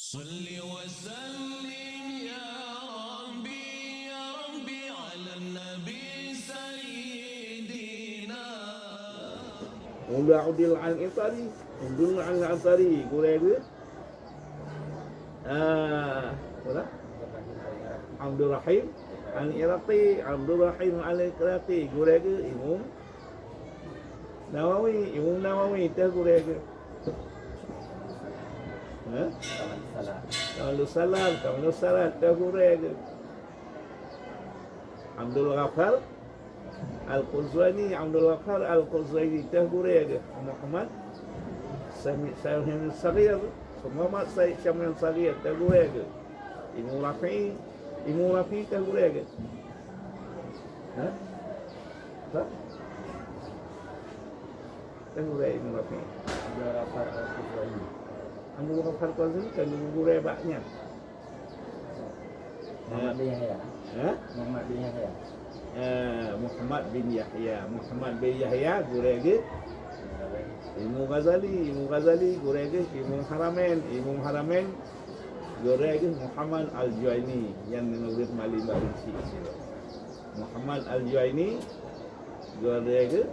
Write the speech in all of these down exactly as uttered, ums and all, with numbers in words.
Salli wa sallim ya Rabbi, ya Rabbi, ala Nabi Sayyidina. Ula udil al-Ansari, udil al-Ansari, gurèe geuh. Ah, apa dah? Abdul Rahim Al-Iraqi, Abdul Rahim Al-Iraqi, gurèe geuh Imam Nawawi, Imam Nawawi teuh gurèe geuh. Ha? Kamalus Salam, Kamalus Salam teuh gurèe geuh. Abdul Ghaffar Al-Quzwani, Abdul Ghaffar Al-Quzwani teuh gurèe geuh. Muhammad Sami-, Syamil Saghir, Muhammad Said Syamil Saghir teuh gurèe geuh. Imam Rafi'i, Imam Rafi'i teuh gurèe geuh. Ha? Apa? Teuh gurèe Imam Rafi'i. Abdul Ghaffar Al-Quzwani. Abdul Ghaffar Al-Quzwani kan gurèe bak nyan. Muhammad bin Yahya. Ha? Muhammad bin Yahya. Eh, Muhammad bin Yahya. Muhammad bin Yahya, gurèe geuh Imam Ghazali. Imam Ghazali, gurèe geuh Imam Haramain. Imam Haramain, gurèe geuh Muhammad Al-Juwaini, nyang ngon ureueng Mali baru cit sidroe. Muhammad Al-Juwaini, gurèe geuh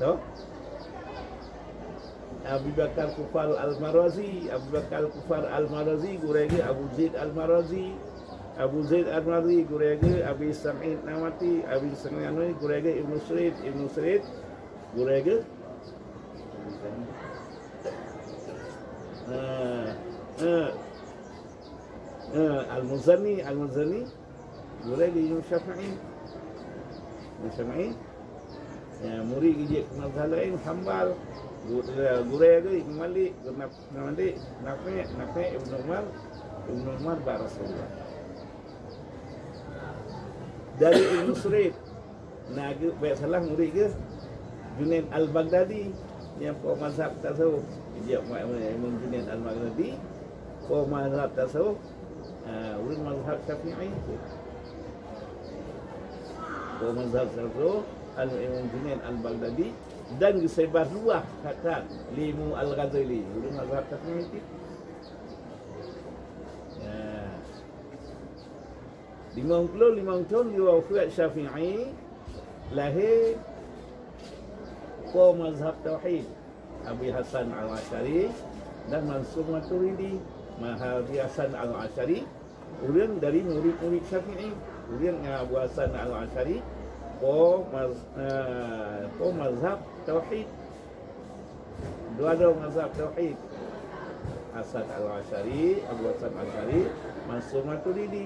Toh? Abu Bakar Kufar Al-Marazi, Abu Bakar Kufar Al-Marazi, gurèe geuh Abu Zaid Al-Marazi, Abu Zaid Al-Marazi, gurèe geuh Abi Sa'id Namati, Abi Sa'id Namati, gurèe geuh Ibnu Sirin, Ibnu Sirin, gurèe geuh, eh, eh, eh, Al-Muzani, Al-Muzani, gurèe geuh Imam Syafi'i. Imam Syafi'i, ya, murit geuh jeuet keu mazhab laén, Hambal. Gu-, gurèe geuh Imam Malik, gurèe Imam Malik, Nafi', Nafi' Ibnu Umar, Ibnu Umar bak Rasulullah. Dari Ibnu Sirin, na geuh, bèk salah, murit geuh Junaid Al-Baghdadi, nyang po mazhab tasawuf. Jeuet Imam Junaid Al-Baghdadi, po mazhab tasawuf. Ah, ureueng mazhab Syafi'i. Ureueng mazhab Syafi'i, anu Imam Junaid Al-Baghdadi, dan geuseubah luwah that-that lé Imam Al-Ghazali, ureueng mazhab Syafi'i cit. Ya. Limong ploh limong thôn geuwafeuet Syafi'i, lahé po mazhab tauhid. Abi Hasan Al-Asy'ari dan Mansur Maturidi. Mah Abi Hasan Al-Asy'ari, ureueng dari murid-murid Syafi'i. Ureueng nyan Abu Hasan Al-Asy'ari, po maz-, eh, po mazhab tauhid. Dua droe mazhab tauhid. Hasan Al-Asy'ari, Abu Hasan Al-Asy'ari, Mansur Maturidi.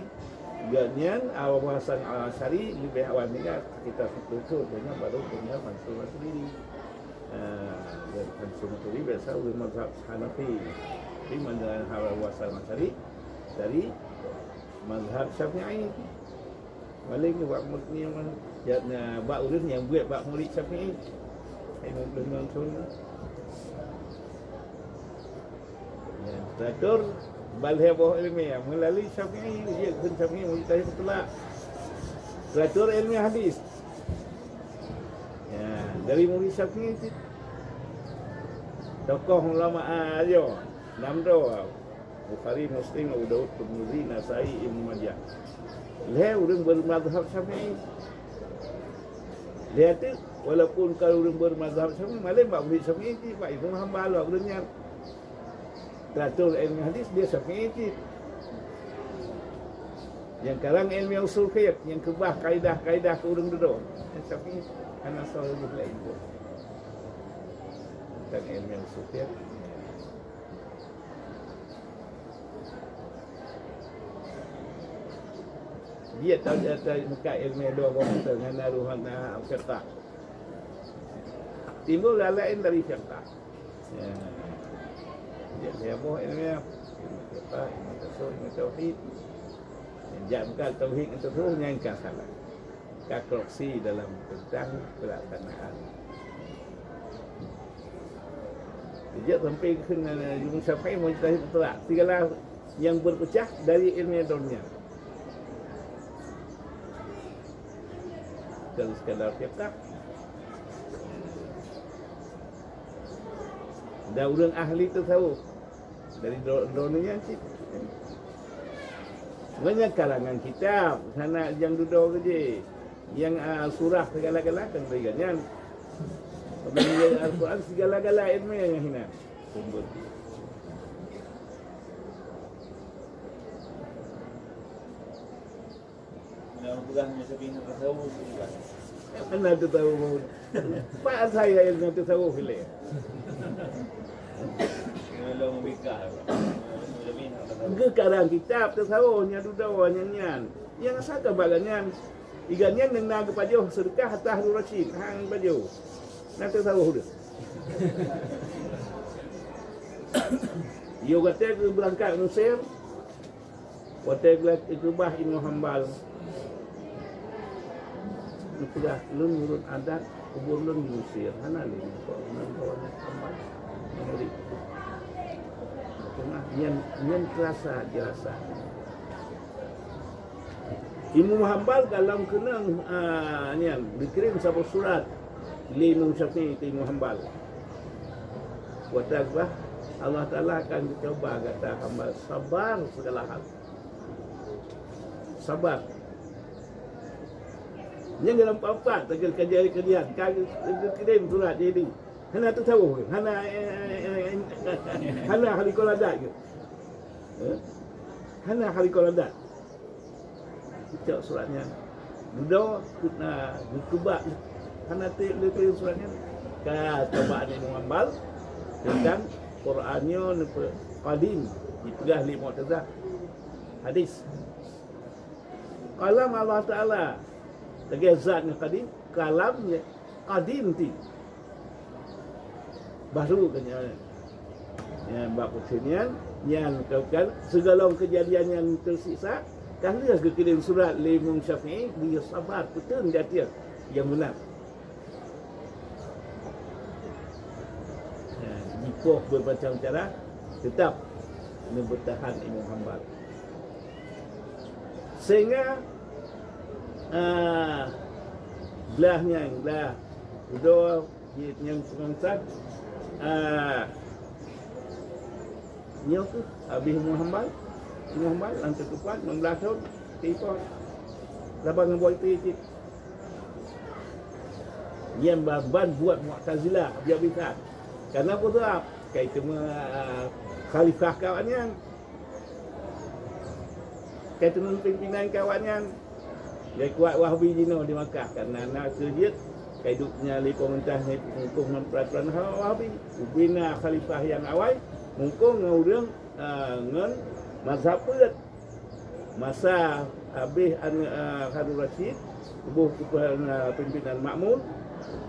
Gobnyan Abu Hasan Al-Asy'ari leubeh awai meninggai, sekitar sepuluh thôn, gobnyan baru gobnyan Mansur Maturidi. Ah, dan Mansur Maturidi biasa ureueng mazhab Hanafi. Tapi mangat Abu Hasan Al-Asy'ari dari mazhab Syafi'i. Paléng bak murid nyan, ya, na, bak ureueng nyang buet bak murid Syafi'i. Lima puluh lima thôn. Ya, teratur ban lhèe boh ilmiah meulalu Syafi'i, jeuet keu Syafi'i mujtahid mutlak. Teratur ilmiah hadis. Ya, dari murid Syafi'i cit. Tokoh ulama, ah, ayo, nam droe. Bukhari, Muslim, Abu Daud, Tirmizi, Nasai, Ibnu Majah. Lhèe ureueng bermazhab Syafi'i. Lhèe teuk, walaupun ka ureueng bermazhab Syafi'i, malém bak murid Syafi'i, bak Imam Hambal, bak ureueng nyan. Teratur ilmu hadis, dia Syafi'i cit. Nyang karang ilmu usul fiqh, nyang keubah kaidah-kaidah keu ureueng dudoe. Syafi'i hana soe lagèe laén tu. Tentang ilmu usul fiqh. Dia tahu, dia tahu muka ilmu dua boh mata, hana ruh, hana fiqh. Timbul lain dari fiqh. Ya. Jadi, dia boh ilmu, ilmu fiqh, ilmu tasawuf, ilmu tauhid. Jak buka tauhid ngon tasawuf, nyan ka salah. Ka korupsi dalam tentang pelaksanaan. Sejak sampai keu Imam Syafi'i mujtahid mutlak, segala yang berpecah dari ilmu dunia. Bukan sekadar fiqah. Dan ureuëng ahli tasawuf dari dro-, droeneuh nyan cit. Banyak karangan kitab, hana nyang dudoe keudeh. Nyang, ah, surah segala-gala kan bagi nyan. Kemudian Al-Quran segala-gala ilmu yang hina. Sumber. Mudah-mudahan bisa bina tasawuf juga. Mana tu tahu? Pak saya yang tu tahu boleh. Kalau memikah, lebih nak tasawuf. Geukarang kitab tasawuf nyang dudoe nyang nyan. Nyang asai ka bak nyan. Iga nyan nyang na geupajoh seudeukah atas Harun Rasyid. Hang pajoh. Na tasawuf dia. Yo gata geubeurangkat Mesir. Watée geulah keubah Imam Hambal, geupeugah, "Lôn nurot adat kubur lôn di Mesir, hana lé nyoe kok ngon kawan Hambal ngon murit." Teuma nyan, nyan terasa jeurasa. Imam Hambal dalam keunong, ah, nyan, geukirém saboh surat lé Imam Syafi'i keu Imam Hambal. Watée geupeugah, "Allah Taala akan geucuba gata Hambal, sabar segala hal." Sabar. Nyang dalam papat, tegal kajian-kajian, ka geukirém surat jadi. Hana tasawuf, hana, eh, eh, eh, hana harikol adat ke? Eh? Hana harikol adat. Cok surat nyan. Dudoe, na, geukeubah. Hana teuleubeh surat nyan. Ka coba ni Imam Hambal tentang Quran nyoe neupeue qadim, dipeugah lé Mu'tazilah. Hadis. Kalam Allah Taala. Lagée zat nyang qadim, kalam nyang qadim ti. Baru keunyan. Nyan bak peuteun nyan, nyan ka, ka, sigohlom keujadian nyang teusiksa, ka lheueh geukirém surat lé Imam Syafi'i, beliau sabar, peuteun di ateueh nyang beuna. Nyan, jipoh beumacam cara, teutap neubeutahan Imam Hambal. Sehingga, ah, blah nyan, blah udoe, Jih nyang peungasan, ah, nyoe keuh habéh Imam Hambal, Imam Hambal lam teutupan enam belas thon, teuipoh laban ngon buet ié cit. Nyan ban, ban buet Mu'tazilah biasa-biasa. Karena peue sabab? Kai teuma, ah, khalifah kawak nyan. Kai teungon pimpinan kawak nyan, lé kuat Wahabi jinoe di Makkah, karena na keu jeuet kai duek nyan lé pemerintah nyan muphom ngon peraturan Wahabi. Ubé na khalifah nyang awai muphom ngon ureuëng, a, ngon mazhab peuet. Masa habéh aneuk, a, Harun Rasyid, boh keupeue, a, pimpinan Makmun,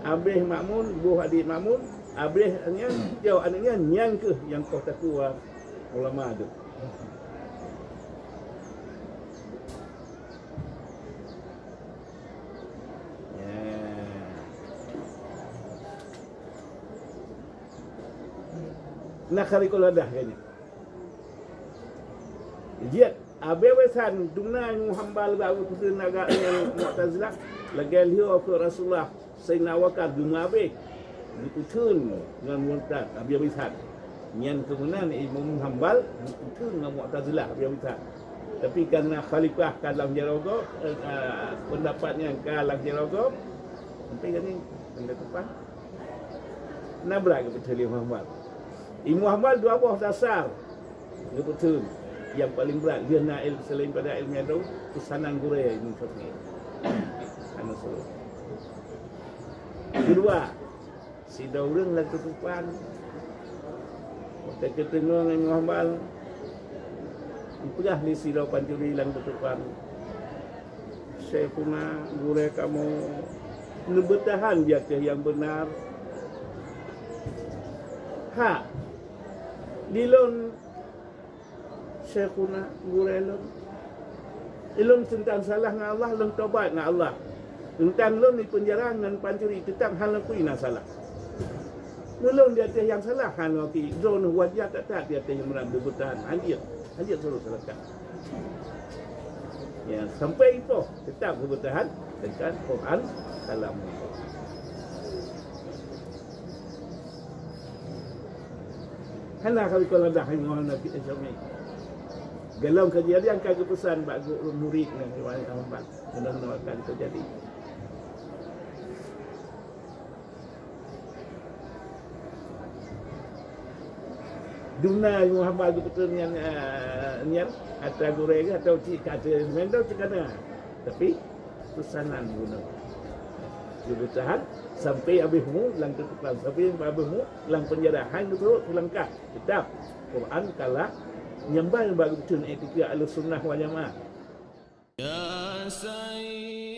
habéh Makmun, boh adik Makmun, habéh nyan, jaweueb aneuk nyan, nyan keuh nyang poh takue ulama tu. Ya. Nah, kali kalau dah kan. Jeuet, habéh wésan dum na Imam Hambal bak Abu Tusin agak nyang Mu'tazilah, lagée lheueh keu Rasulullah. Saidina Abu Bakar geumeuabéh, geupeutheun ngon murtad, habéh-habéh that. Nyan keuh meunan Imam Hambal geupeutheun ngon Mu'tazilah, habéh-habéh that. Tapi karena khalifah ka lam jaroe gob, eh, eh, pendapat nyan ka lam jaroe gob, sampai kani pendapat na brat geupeutheun lé Imam Hambal. Imam Hambal dua boh dasar geupeutheun nyang paleng brat, lheueh na il-, selain pada ilmu nyan, peusanan gurée Imam Syafi'i. Hana seulah. Keudua, sidroe ureuëng lam teutupan, watée geuteungoh ngon Imam Hambal, geupeugah lé sidroe pancuri lam teutupan, "Syaikhuna, gurée kamoe, neubeutahan di ateueh nyang beunar. Hak, di lôn, Syaikhuna, gurée lôn, lôn teuntang salah ngon Allah, lôn tobat ngon Allah. Teuntang lôn di peunjara ngon pancuri, teutap hana kui na salah. Meulôn di ateueh nyang salah, hana kui, droeneuh wajar that-that di ateueh nyang beunar neubeutahan, hanjeuet, hanjeuet suruh seulakat." Ya, sampai ipoh teutap geubeutahan deungon Quran kalam Allah. Hana kali kau ladah hai Muhammad Nabi Islami. Dalam kejadian ka geupeusan bak guru murid nyan, riwayat Ahmad. Mudah-mudahan akan terjadi. Duna Muhammad geupeutron nyan, eh, nyan, atra gurée geuh atau cit ka atra meunan cit ka na. Tapi, peusanan guna. Geupeusahan sampai habéh mu lam keutukan, sampai habéh mu lam penjara. Han geutrok seulangkah. Tetap Quran kalam nyang ban bak geupeutron etika Ahlussunnah wal Jamaah. Ya Sayyid.